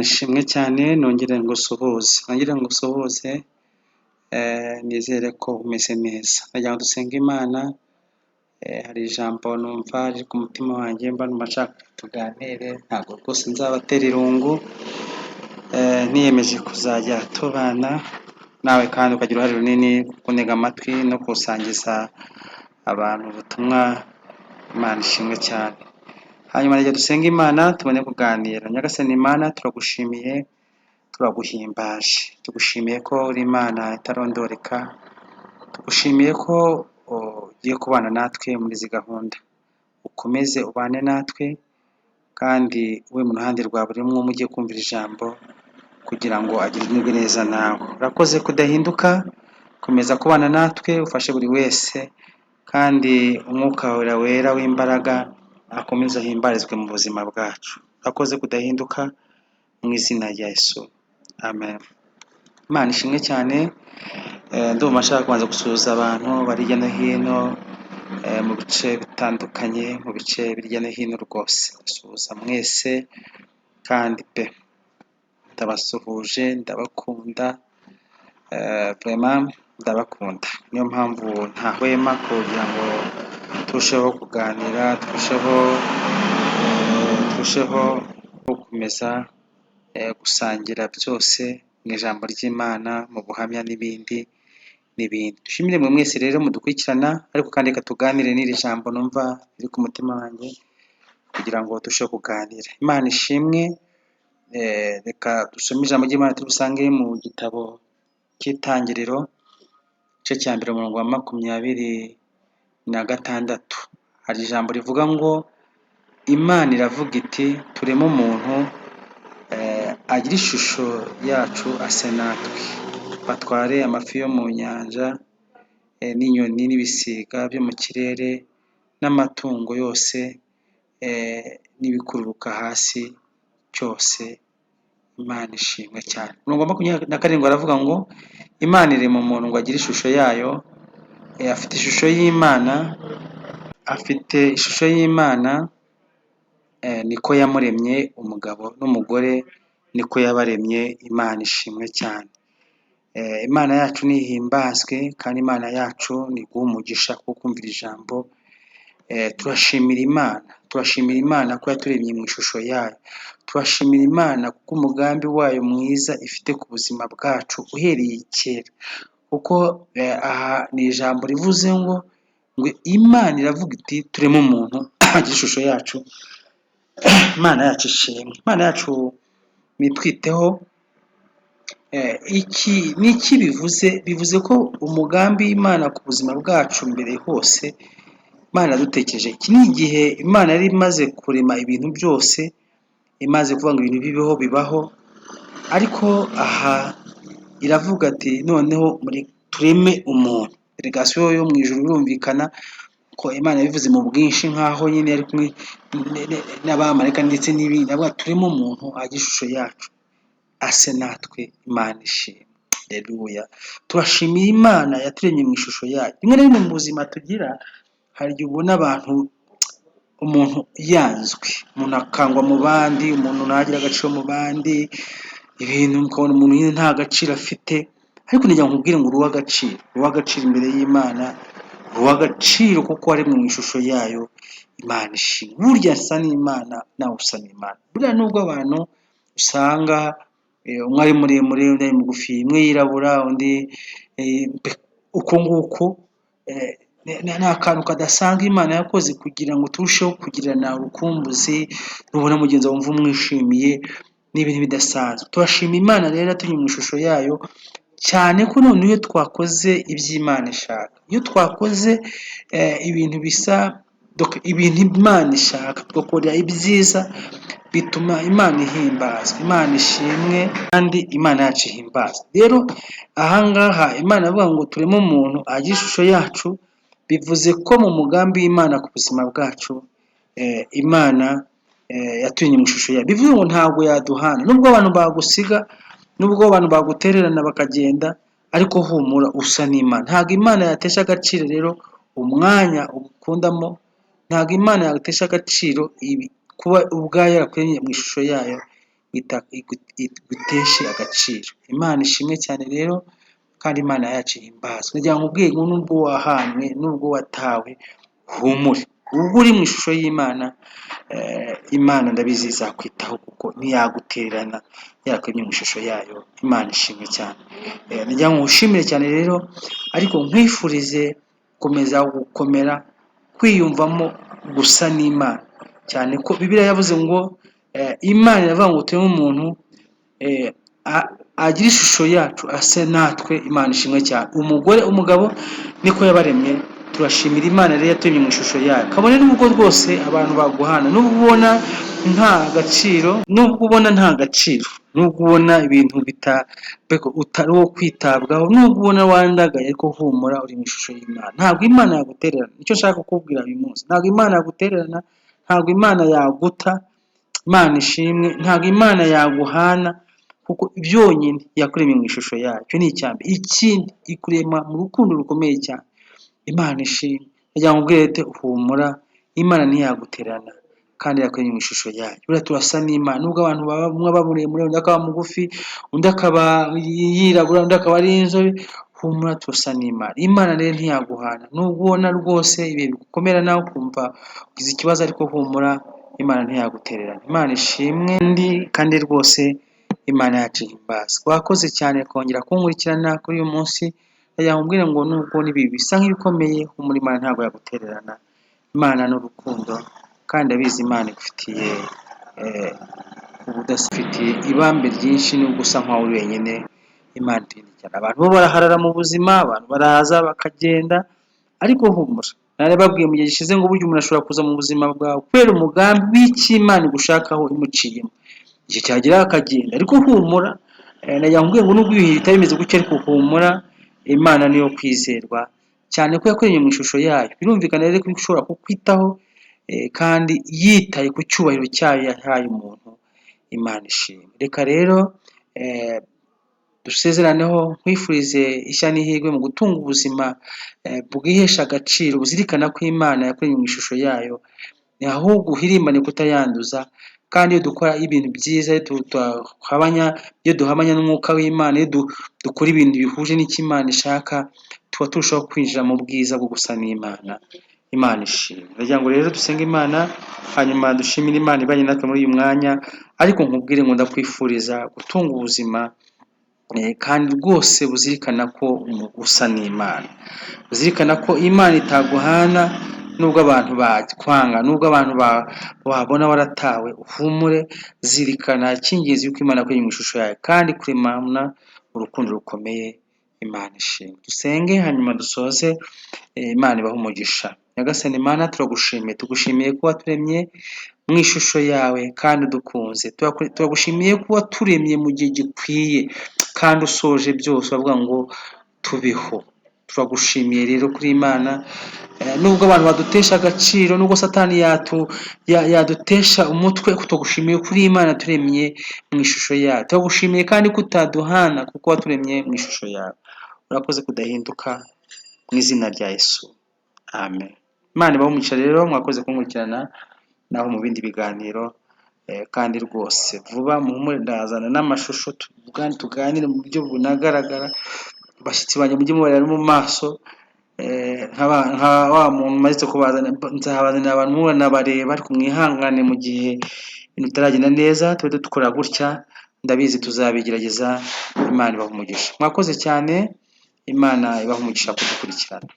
Imana ishimwe cyane. Nongere ngusuhuze, nongere ngusuhuze, nizere ko umeze neza. Ndagira ngo dusenge Imana. Hari ijambo numva riri ku mutima wanjye, mba numva nshaka tuganire. Ntabwo rwose nzabatera irungu. Niyemeje kuzajya tubana nawe kandi ukagira uruhare runini kuntega amatwi no gusangiza abantu ubutumwa. Imana ishimwe cyane. Hanyuma reka dusenge Imana tubone kuganira. Nyagasani Imana, turagushimiye, turaguhimbaje, tugushimiye ko uri Imana itarondoreka, tugushimiye ko ugiye kubana natwe muri izi gahunda. Ukomeze ubane natwe kandi ube mu ruhande rwa buri umwe ugiye kumvira ijambo kugira ngo agirirwe neza nawe. Urakoze kudahinduka, komeza kubana natwe, ufashe buri wese, kandi Umwuka wawe Wera w'imbaraga akomeze ahimbarizwe mu buzima bwacu. Urakoze kudahinduka, mu izina rya Yesu, amen. Imana ishimwe cyane. Ndumva nshaka kubanza gusuhuza abantu bari hirya no hino, mu bice bitandukanye, mu bice hirya no hino rwose. Ndasuhuza mwese kandi pe, ndabasuhuje, ndabakunda, vraiment ndabakunda. Niyo mpamvu ntahwema kugira ngo turusheho kuganira, turusheho gukomeza gusangira byose mu ijambo ry'Imana, mu buhamya n'ibindi n'ibindi. Dushimire mwe mwese rero mudukurikirana, ariko kandi reka tuganire n'iri jambo numva riri ku mutima wanjye kugira ngo turusheho kuganira. Imana ishimwe. Reka dusome ijambo ry'Imana turi mu gitabo cy'Itangiriro, igice cya mbere, umurongo wa 26. Hari ijambo rivuga ngo: "Imana iravuga iti: 'Tureme umuntu agire ishusho yacu, ase natwe, batware amafi yo mu nyanja n'inyoni n'ibisiga byo mu kirere n'amatungo yose n'ibikururuka hasi cyose.'" Imana ishimwe cyane. Umurongo wa 27 aravuga ngo: "Imana irema umuntu ngo agire ishusho yayo, afite ishusho y'Imana, afite ishusho y'Imana, niko yamuremye, umugabo n'umugore niko yabaremye." Imana ishimwe cyane. Imana yacu nihimbazwe, kandi Imana yacu niguha umugisha wo kumvira ijambo. Turashimira Imana, turashimira Imana ko yaturemye mu ishusho yayo. Turashimira Imana kuko umugambi wayo mwiza ifite ku buzima bwacu uhereye kera, kuko aha ni ijambo rivuze ngo Imana iravuga iti: "Tureme umuntu agira ishusho yacu." Imana yacu ishimwe, Imana yacu nitwiteho. Iki ni iki bivuze? Bivuze ko umugambi w'Imana ku buzima bwacu mbere hose Imana yadutekereje. Iki ni igihe Imana yari imaze kurema ibintu byose, imaze kuvuga ngo ibintu bibeho, bibaho, ariko aha iravuga ati: "Noneho muri tureme umuntu." Delegation yo mu ijuru, birumvikana ko Imana yabivuze mu bwinshi nk'aho nyine yari kumwe n'abamarayika ndetse n'ibindi. Avuga: "Tureme umuntu agira ishusho yacu, ase natwe." Imana ishimwe, haleluya. Turashimira Imana yaturemye mu ishusho yayo. Rimwe na rimwe mu buzima tugira, hari igihe ubona abantu, umuntu yanzwe, umuntu akangwa mu bandi, umuntu ntagire agaciro mu bandi, ibintu ukabona umuntu nyine nta gaciro afite. Ariko nagira ngo nkubwire ngo uri uw'agaciro, uri uw'agaciro imbere y'Imana, uri uw'agaciro kuko waremwe mu ishusho yayo. Imana ishimwe. Burya asa n'Imana, nawe usa n'Imana. Buriya nubwo abantu usanga umwe ari muremure, undi ari mugufi, umwe yirabura, undi uko nguko, ni akantu kadasanzwe Imana yakoze kugira ngo turusheho kugirana urukumbuzi. Nubona mugenzi wawe wumva umwishimiye, ni ibintu bidasanzwe. Turashima Imana rero turi mu ishusho yayo, cyane ko none iyo twakoze iby'Imana ishaka, iyo twakoze ibintu bisa, ibintu Imana ishaka, tugakora ibyiza, bituma Imana ihimbazwa. Imana ishimwe kandi Imana yacu ihimbazwe. Rero ahangaha Imana avuga ngo tureme umuntu agire ishusho yacu, bivuze ko mu mugambi w'Imana ku buzima bwacu, Imana yaturemye mu ishusho yayo. Bivuze ngo ntabwo yaduhana. Nubwo abantu bagusiga, nubwo abantu bagutererana bakagenda, ariko humura, usa n'Imana. Ntabwo Imana yatesha agaciro rero umwanya ugukundamo, ntabwo Imana yatesha agaciro ibi kuba ubwayo yarakuremye mu ishusho yayo. iguteshe agaciro. Imana ishimwe cyane rero, kandi Imana yacu ihimbazwe. Ndagira ngo nkubwire ngo nubwo wahanywe, nubwo watawe, humure. Ubwo uri mu ishusho y'Imana, Imana ndabizi izakwitaho kuko ntiyagutererana, yarakuremye mu ishusho yayo. Imana ishimwe cyane. Ndagira ngo nkushimire cyane rero, ariko nkwifurize gukomeza gukomera, kwiyumvamo gusa n'Imana, cyane ko Bibiliya yavuze ngo Imana iravuga ngo tureme umuntu agire ishusho yacu, ase natwe. Imana ishimwe cyane. Umugore, umugabo niko yabaremye. Turashimira Imana rero yaturemye mu ishusho yayo, kabone n'ubwo rwose abantu baguhana, nubwo ubona nta gaciro, nubwo ubona nta gaciro, nubwo ubona ibintu utari uwo kwitabwaho, nubwo ubona wandagaye, ariko humura, uri mu ishusho y'Imana. Ntabwo Imana yagutererana. Nicyo nshaka kukubwira uyu munsi. Ntabwo Imana yagutererana, ntabwo Imana yaguta. Imana ishimwe. Ntabwo Imana yaguhana, kuko byonyine yakuremye mu ishusho yayo. Icyo ni icya mbere. Ikindi, ikurema mu rukundo rukomeye cyane. Imana ishimwe. Ndagira ngo nkubwire ati humura, Imana ntiyagutererana, kandi yakuremye mu ishusho yayo. Buriya turasa n'Imana, nubwo abantu baba umwe aba muremure, undi akaba mugufi, undi akaba yirabura, undi akaba ari inzobe, humura, turasa n'Imana. Imana rero ntiyaguhana, nubwo ubona rwose ibihe bigukomera nawe ukumva ugize ikibazo, ariko humura, Imana ntiyagutererana. Imana ishimwe kandi rwose Imana yacu ihimbazwe. Wakoze cyane kongera kunkurikirana kuri uyu munsi. Ndagira ngo nkubwire ngo nubwo n'ibi bisa nk'ibikomeye, humura, Imana ntabwo yagutererana. Imana ni urukundo, kandi ndabizi Imana igufitiye ubudafitiye ibambe ryinshi, nubwo usa nkaho uri wenyine. Imana iturinda cyane. Abantu bo baraharara mu buzima, abantu baraza bakagenda, ariko humura. Narababwiye mu gihe gishize ngo burya umuntu ashobora kuza mu buzima bwawe kubera umugambi w'icyo Imana igushakaho imuciyemo, igihe cyagera akagenda, ariko humura. Nagira ngo nkubwire ngo nubwo ibihe bitari bimeze gutya, ariko humura, Imana niyo kwizerwa, cyane ko yakuremye mu ishusho yayo. Birumvikana rero ko ishobora kukwitaho, kandi yitaye ku cyubahiro cyayo yahaye umuntu. Imana ishimwe. Reka rero dusezeraneho, nkwifurize ishya n'ihirwe mu gutunga ubuzima bwihesha agaciro, buzirikana ko Imana yakuremye mu ishusho yayo, ahubwo uhirimbane kutayanduza. Kandi iyo dukora ibintu byiza, iyo duhabanya n'umwuka w'Imana, iyo dukora ibintu bihuje n'icyo Imana ishaka, tuba turushaho kwinjira mu bwiza bwo gusa n'Imana. Imana ishimwe. Ndagira ngo rero dusenge Imana, hanyuma dushimire Imana ibanye natwe muri uyu mwanya, ariko nkubwire ngo ndakwifuriza gutunga ubuzima kandi rwose buzirikana ko usa n'Imana, uzirikana ko Imana itaguhana, nubwo abantu bakwanga, nubwo abantu babona waratawe. Uhumure, zirikana icy'ingenzi yuko Imana yakuremye mu ishusho yayo kandi kuremana urukundo rukomeye. Imana ishimwe. Dusenge hanyuma dusoze. Imana ibahe umugisha. Nyagasani Imana, turagushimiye, tugushimiye ko waturemye mu ishusho yawe kandi udukunze. Turagushimiye ko waturemye mu gihe gikwiye, kandi usoje byose uravuga ngo tubeho. Turagushimiye rero kuri Imana, nubwo abantu badutesha agaciro, nubwo Satani yadutesha umutwe, tugushimiye kuri Imana turemye mu ishusho yayo. Turagushimiye kandi ko utaduhana, kuko waturemye mu ishusho yawe. Urakoze kudahinduka. Mu izina rya Yesu, amen. Imana ibahe umugisha rero, mwakoze kunkurikirana, naho mu bindi biganiro. Kandi rwose vuba muhumure, ndazana n'amashusho tuvugane, tuganire mu buryo bunagaragara. Abashyitsi banjye mujye mubareba no mu maso, nka wa muntu umaze kubazana. Nzabazanira abantu mubanabareba, ariko mwihangane mu gihe ibintu bitaragenda neza, tube dukora gutya. Ndabizi tuzabigerageza. Imana ibahe umugisha. Mwakoze cyane. Imana ibahe umugisha kudukurikirana.